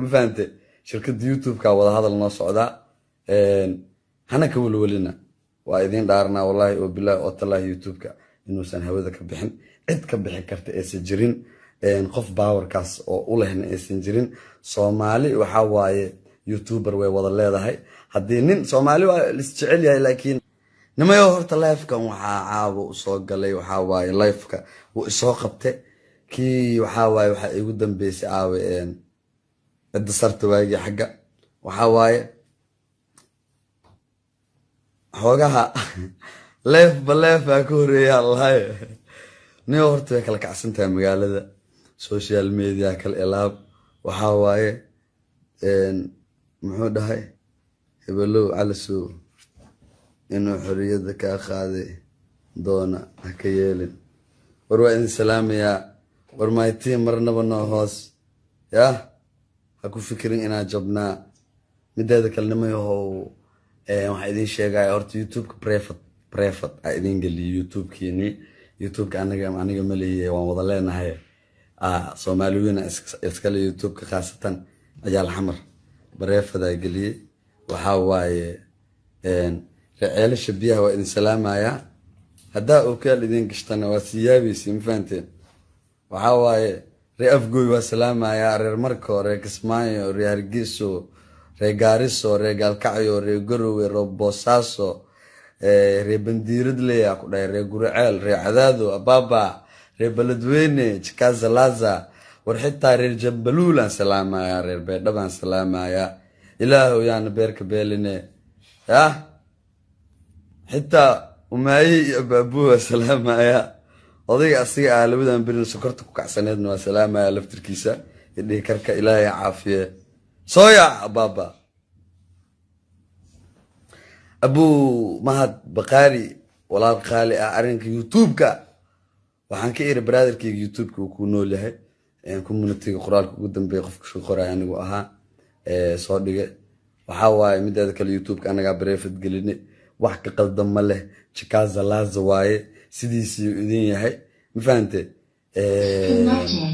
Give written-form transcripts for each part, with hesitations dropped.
Ma fahante? Shirkadda YouTube-ka wada hadal noo socdaa. Hana ka welwelina, waa idiin dhaarnaa, wallaahi oo bilaahi oo tallaahi, YouTube-ka inuusan hawada ka bixin, cid ka bixi karta aysan jirin, qof powerkaas oo u lehna aysan jirin. Soomaali waxaa waaye YouTuber way wada leedahay. Haddii nin Soomaali waa lisjecel yahay, laakiin nimayo, horta livekan waxaa caawa usoo galay, waxaa waaye liveka wuu isoo qabte kii, waxaa waaye waxaa igu dambeysay caawe cidda sarta waagii xagga. Waxaa waaye xoogaha leefba leefaa ka horeeya allahay. Niyo, horta way kala kacsan tahay magaalada, social media kala ilaab. Waxaa waaye, muxuu dhahay hebelow calasow inuu xorriyadda kaa qaaday doona, ha ka yeelin. War waa idin salaamayaa. War maytiin, marnaba noo hoos yah, ha ku fikirin inaa jabnaa. Mideeda kale, nimayahow, waxaa idin sheegaya horta YouTube-ka private a idin geliyo YouTube-kiini. YouTube-ka anaga aniga maliye, waan wada leenahay. Soomaali weyna iskale YouTube-ka, khaasatan Ciyaal Xamar private aa geliyey. Waxaa waaye, receelasha biyaha waa idin salaamayaa. Haddaa okaal idin gashtana waa sii yaabaysi, ma fahanteen? Waxaa waaye, reer Afgooy waa salaamayaa, reer Marko, reer Kismaayo, reer Hargeyso, reer Gaariso, reer Gaalkacyo, reer Garowe, reer Boosaaso, reer Bandiiradley aa ku dhahay, reer Guriceel, reer Cadaado, Ababa, reer Beledweyne, Jikazalaza. War xitaa reer Jambaluulaan salaamayaa, reer Beedhabaan salaamayaa. Ilaahow yaana beerka beeline yah. Xitaa Umaaye iyo Abaabuhu waa salaamayaa. Odayga asiga ah labadan berin sokorta ku kacsaneedna waa salaamaya laftirkiisa idhihi karka. Ilaahay caafiye. Soo yaac abaaba. Abuu Mahad Bakaari, walaal qaali ah, arrinka YouTube-ka waxaan ka iri brotherkeyga, YouTube-ka uu ku nool yahay. Communityga qoraalka ugu dambeeya qofka soo qoraya anigu ahaa soo dhigay. Waxaa waaye, mideeda kale, YouTube-ka anagaa private geline, wax ka qaldan ma leh. Jikaza laaza waaye, sidiisii idin yahay, ma fahante?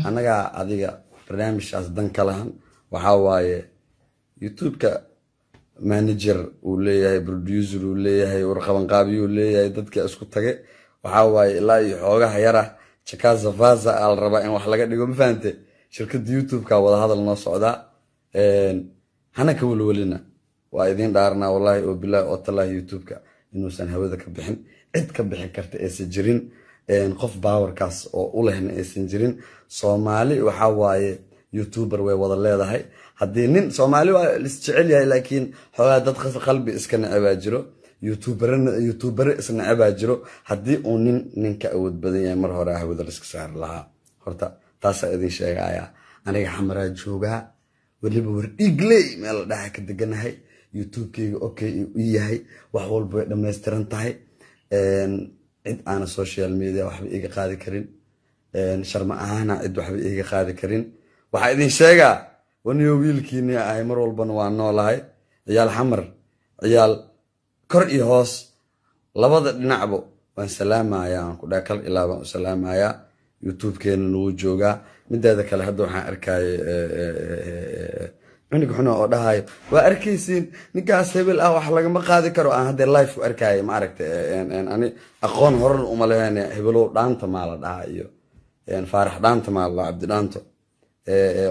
Annagaa adiga barnaamijkaas dan ka lahan. Waxaa waaye, YouTube-ka manager uu leeyahay, producer uu leeyahay, warqabanqaabiyuu leeyahay, dadka isku tage. Waxaa waaye, ilaa iyo xoogaha yara jakaza vaza aa la rabaa in wax laga dhigo, ma fahante? Shirkadda YouTube-ka wada hadal noo socdaa. Hana ka welwelina, waa idiin dhaarnaa, wallaahi oo bilaahi oo tallaahi, YouTube-ka inuusan hawada ka bixin, cid ka bixi karta aysan jirin, qof powerkaas oo u lehna aysan jirin. Soomaali waxaa waaye YouTuber way wada leedahay. Haddii nin Soomaali waa lisjecel yahay, laakiin xoogaa dad qalbi iska necebaa jiro, YouTubere isnecebaa jiro. Haddii uu nin ninka awood badan yahay, mar hore hawada laiska saari lahaa. Horta taasaa idin sheegaya. Aniga Xamaraa joogaa, weliba war dhiigley meel la dhaxa ka deganahay. YouTube-keyga okay u yahay, wax walba way dhammaystiran tahay. Cid aana social media waxba iiga qaadi karin, sharma ahaana cid waxba iiga qaadi karin. Waxaa idin sheegaa, waniyo wiilkiini ahay, mar walbana waa noolahay. Ciyaal Xamar, ciyaal kor iyo hoos, labada dhinacbo waan salaamayaa. Aan ku dhaha, kal ilaa baan u salaamayaa. YouTube-keena nagu joogaa. Mideeda kale, hadda waxaan arkayay cunug xuna oo dhahayo, "Waa arkaysiin, ninkaas hebel ah wax lagama qaadi karo." Aan haddee live ku arkayay, ma aragta? Ani aqoon horan uma leheen. Hebelow Dhaanta maa la dhahaa iyo Faarax Dhaanta maa la dhahaa, Cabdi Dhaanto.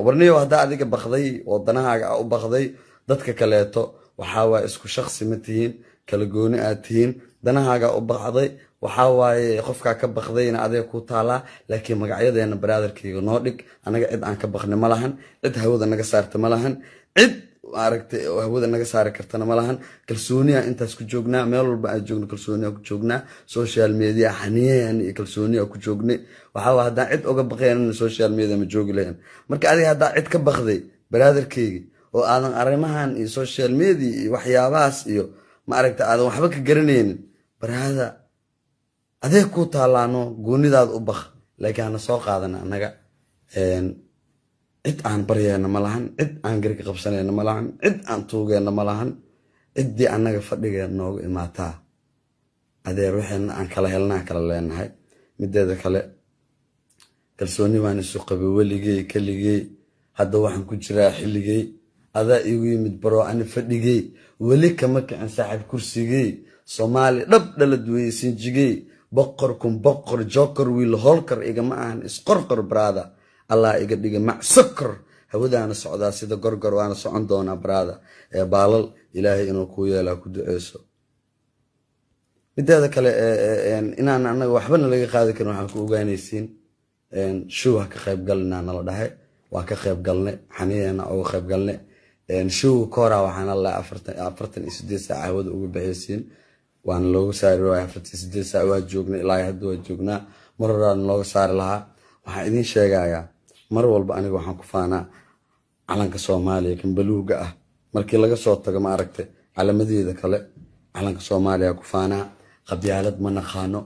Warniyow, haddaa adiga baqday oo danahaaga a u baqday, dadka kaleeto waxaa waaye isku shaksi ma tihiin, kala gooni aad tihiin. Danahaaga u baqday, waxaa waaye qofkaa ka baqdayna adiga ku taalaa, laakiin magacyadeena, brotherkeyga, noo dhig. Anaga cid aan ka baqni ma lahan, cid hawada naga saarta ma lahan, cid maaragtay oo hawada naga saari kartana ma lahan. Kalsooniya intaas ku joognaa, meel walba aan joogno kalsooniya ku joognaa, social media xaniyahan iyo kalsooniya ku joognay. Waxaa waa, haddaan cid oga baqayn social media ma joogi lahayn. Marka adiga haddaa cid ka baqday, brotherkeyga, oo aadan arrimahan iyo social media iyo waxyaabahaas iyo maaragta aadan waxba ka garanaynin, brother, adeeg kuu taalaano, goonidaada u baq, laakiin hana soo qaadana. Annaga cid aan baryayna ma lahan, cid aan garka qabsanayna ma lahan, cid aan tuugeenna ma lahan. Ciddii annaga fadhiga noogu imaataa, adeer, waxayna aan kala helnaa kala leenahay. Mideeda kale, kalsooni baan isu qabay weligey keligey. Hadda waxaan ku jiraa xilligey adaa iigu yimid bro, ani fadhigey weli kama kicin saaxiib kursigey. Soomaali dhab dhalad weeye sinjigey, boqorkun boqor jokor wiil holkar igama ahan isqorqor brother. Allah iga dhiga macsokor, hawadaana socdaa sida gorgor, waana socon doonaa brother. Ee baalal Ilaahay inuu kuu yeelaa ku duceyso. Mideeda kale, inaan annaga waxbana laga qaadi karin waxaan ku ogaanaysiin, show ha ka qayb galnaa nala dhahay, waa ka qayb galnay, xaniyeena uga qayb galnay showga ka horaa. Waxaana la 48 saac hawada uga baxaysiin, waana looga saari waaya. 48 saac waa joognay, ilaa hadda waa joognaa, mar horaana looga saari lahaa. Waxaan idiin sheegayaa, mar walba aniga waxaan ku faanaa calanka Soomaaliya, kan baluuga ah. Markii laga soo tago, ma aragtay, calamadeeda kale, calanka Soomaaliya ku faanaa. Qabyaalad ma naqaano,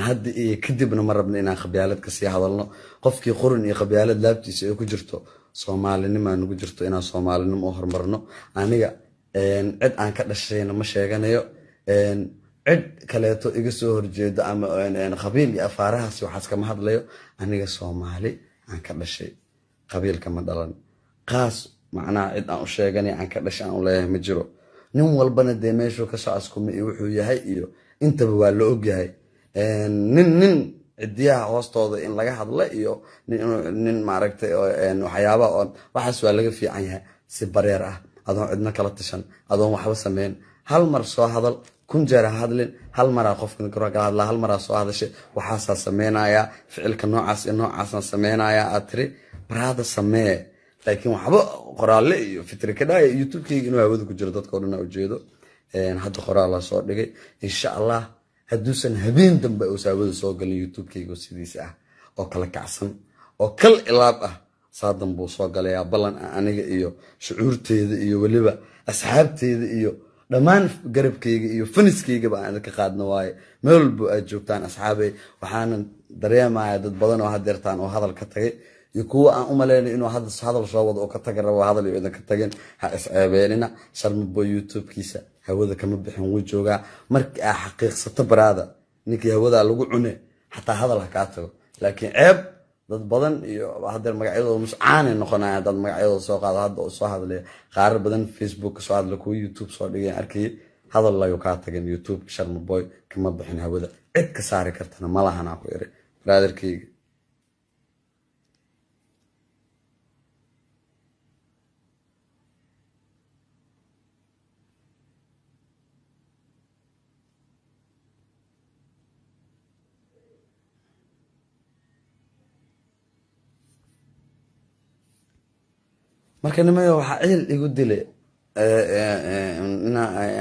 hadda iyo kadibna ma rabno inaan qabyaalad kasii hadalno. Qofkii qurun iyo qabyaalad laabtiisa ay ku jirto, soomaalinimaa nagu jirto inaan soomaalinimo u horumarno. Aniga cid aan ka dhashayna ma sheeganayo, cid kaleeto iga soo horjeedo ama qabiil iyo afaarahaas waxaas kama hadlayo. Aniga Soomaali aan ka dhashay, qabiilka ma dhalan qaas. Macnaha cid aan u sheeganay aan ka dhashay aan u leeyahay ma jiro. Nin walbana dee meeshuu kasoo askumay iyo wuxuu yahay iyo intaba waa la ogyahay. Nin cidiyaha hoostooda in laga hadla iyo nin maaragtay waxyaabaha waxaas waa laga fiican yahay. Si bareer ah, adoon cidno kala tashan, adoon waxba sameyn, hal mar soo hadal, kun jeer ha hadlin. Hal maraa qofka kala hadlaa, hal maraa soo hadashay, waxaasaa sameynayaa, ficilka noocaas iyo noocaasaan sameynayaa aad tiri, brother, samee. Laakiin waxba qoraalle iyo fitri ka dhaaya YouTube-kayga inuu hawada ku jiro dadka o dhan aa ujeedo. Hadda qoraalaa soo dhigay, insha Allah hadduusan habeen dambe uusa hawada soo galin YouTube-kayga sidiisa ah oo kala kacsan oo kal ilaab ah, saadan buu soo galayaa. Ballan ah aniga iyo shucuurteeda iyo weliba asxaabteeda iyo dhammaan garabkayga iyo faniskaygaba aan idinka qaadno waaye, meel walbo aad joogtaan asxaabey. Waxaanan dareemayaa dad badan oo hadeertaan oo hadal ka tagay iyo kuwa aan u malaynay inuu hadal soo wado oo ka taga rabo, hadal iyo idinka tagin. Ha isceebeenina. Sharmabo YouTube-kiisa hawada kama bixin, wuu joogaa. Markii aa xaqiiqsato brother, ninkii hawadaa lagu cune xataa hadal ha kaa tago. Laakiin ceeb dad badan iyo hadeer magacyadooda muscaanay noqonaya dad magacyadooda soo qaado hadda oo soo hadlaya, qaarar badan Facebook soo hadla, kuwa YouTube soo dhigay arkayay, hadal layu kaa tagan. YouTube Sharmaboy kama bixin hawada, cid ka saari kartana ma lahanaa ku iri brotherkeyga. Marka nimayo, waxaa ciil igu dilay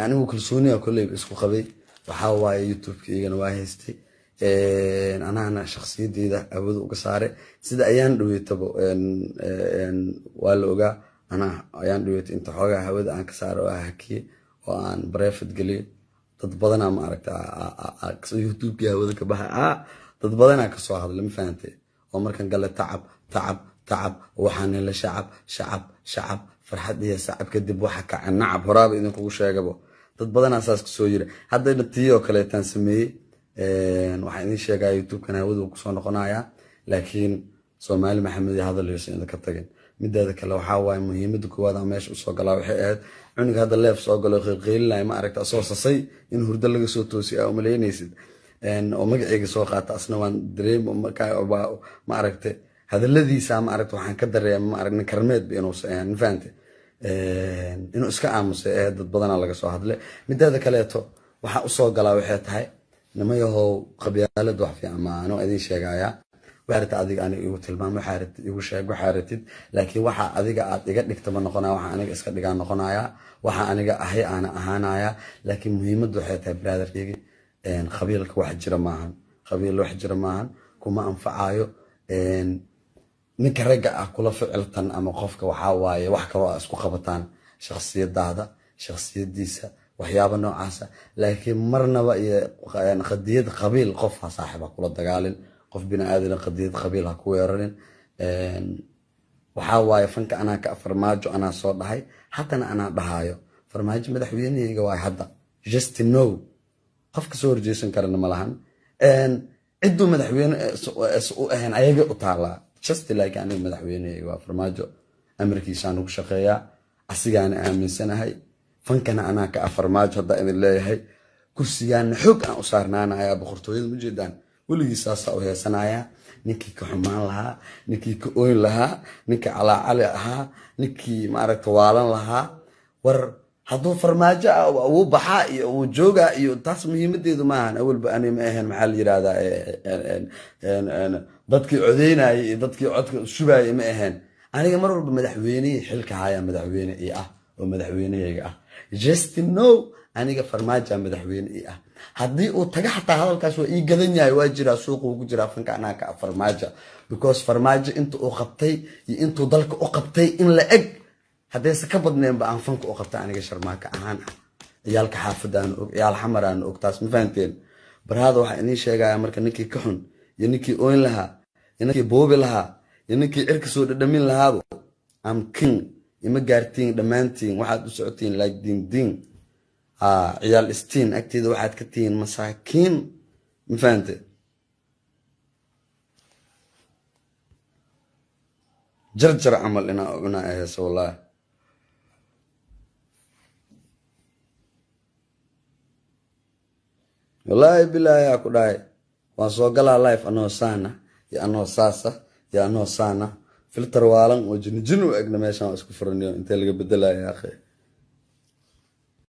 anigu kalsooniya kolleyba isku qabay. Waxaa waaye YouTube-kaygana waa haystay, anaana shakhsiyadeyda awooda uga saaray. Sida ayaan dhaweytaba waa la ogaa, anaa ayaan dhaweytay inta xoogaa hawada aan ka saaray oo hakiyey oo aan private geliyey. Dad badanaa, ma aragta, YouTube-kii hawada ka baxa, dad badanaa kasoo hadlay, ma fahantay? Oo markan gale tacab tacab tacab, waxaan helay shacab shacab shacab, farxad iyo sacab, kadib waxa kaca nacab. Horaaba idinkugu sheegabo, dad badanaa saas kasoo yiri. Haddayna tii oo kaleetaan sameeyey. Waxaan idin sheegaya YouTube-kan hawadu kusoo noqonayaa, laakiin Soomaali Maxamed iyo hadal yuusan idinka tagin. Mideeda kale, waxaa waaye muhiimada koowaad aan meesha usoo galaa waxay ahayd cunuga hadda live soo galo qeylqeylinaya, ma aragta, asoo sasay in hurdo laga soo toosiy aa umalaynaysid, oo magaceyga soo qaata. Asna waan dareem, ma aragta, hadaladiisa, ma aragta, waxaan ka dareema, ma arag, nin karmeedba inuusan ahayn, ma fahante? Inuu iska aamusay ee dad badanaa laga soo hadlay. Mideeda kaleeto, waxaa usoo galaa waxay tahay, nimayahow, qabyaalad wax fiican ma anoo idin sheegayaa. Waxaa rabtid adiga aniga igu tilmaam, waxaa rabtid igu sheeg, waxaa rabtid, laakiin waxa adiga aad iga dhigta ma noqonaya, waxa aniga iska dhigaa noqonaya, waxa aniga ahay aana ahaanaya. Laakiin muhiimaddu waxay tahay, brotherkeygi, qabiilka wax jira maahan, qabiil wax jira maahan, kuma anfacayo. Ninka ragga ah kula ficiltan ama qofka waxaa waaye wax kaloo aa isku qabataan, shakhsiyadaada, shakhsiyadiisa, waxyaaba noocaasa. Laakiin marnaba iyo qadiyad qabiil qof ha saaxiib ha kula dagaalin, qof bini aadana qadiyad qabiil ha ku weerarin. Waxaa waaye fanka anaa ka Farmaajo anaa soo dhahay, haddana anaa dhahaayo Farmaajo madaxweynehayga waay. Hadda just no qof kasoo horjeesan karana ma lahan. Cidduu madaxweyne u ahayn ayagay u taalaa. Just like aniga madaxweynehayga waa Farmaajo. Amarkiisaan ugu shaqeeyaa, asigaana aaminsanahay. Fankana anaa ka ah Farmaajo. Haddaa idin leeyahay, kursigaana xoog aan u saarnaanayaa. Boqortooyada ujeedaan weligii saasaa u heesanayaa. Ninkii ka xumaan lahaa, ninkii ka oyn lahaa, ninkii calaacali ahaa, ninkii maaragta waalan lahaa, war hadduu Farmaajo ah wuu baxaa iyo wuu joogaa iyo taas muhiimadeedu maahan. Awalba ani ma ahayn, maxaa la yidhahdaa, dadkii codeynayay iyo dadkii codka shubayay ma ahayn. Aniga mar walba madaxweynihii xilka haya madaxweyne ii ah oo madaxweynehayga ah. Just no, aniga Farmaaja madaxweyne ii ah. Haddii uu taga xataa hadalkaas waa ii gadan yahay, waa jiraa, suuqa uu ku jiraa. Fanka anaa ka ah Farmaaja, because Farmaajo inta uu qabtay iyo intuu dalka u qabtay in la eg, haddayse ka badneenba, aan fanka u qabtay aniga Sharmaaka ahaan ah. Ciyaalka xaafadaana og, ciyaal xamaraana og taas, ma fahanteen? Barhaada waxaa idiin sheegaya marka, ninkii ka xun iyo ninkii oyn lahaa iyo ninkii buubi lahaa iyo ninkii cirka soo dhadhamin lahaabo, am king. Ima gaartiin dhammaantiin, waxaad u socotiin like diin diin ciyaal istiin. Agteeda waxaad ka tihiin masaakiin, ma fahante? Jarjar camal inaa cunaa heesa wallaahi. Wallaahi bilaahi aa ku dhahay, waan soo galaa live anoo saana iyo anoo saasa iyo anoo saana, filter waalan oo jini jin u egna. Meeshaan waa isku furaniyo, intee laga bedelaya akhi?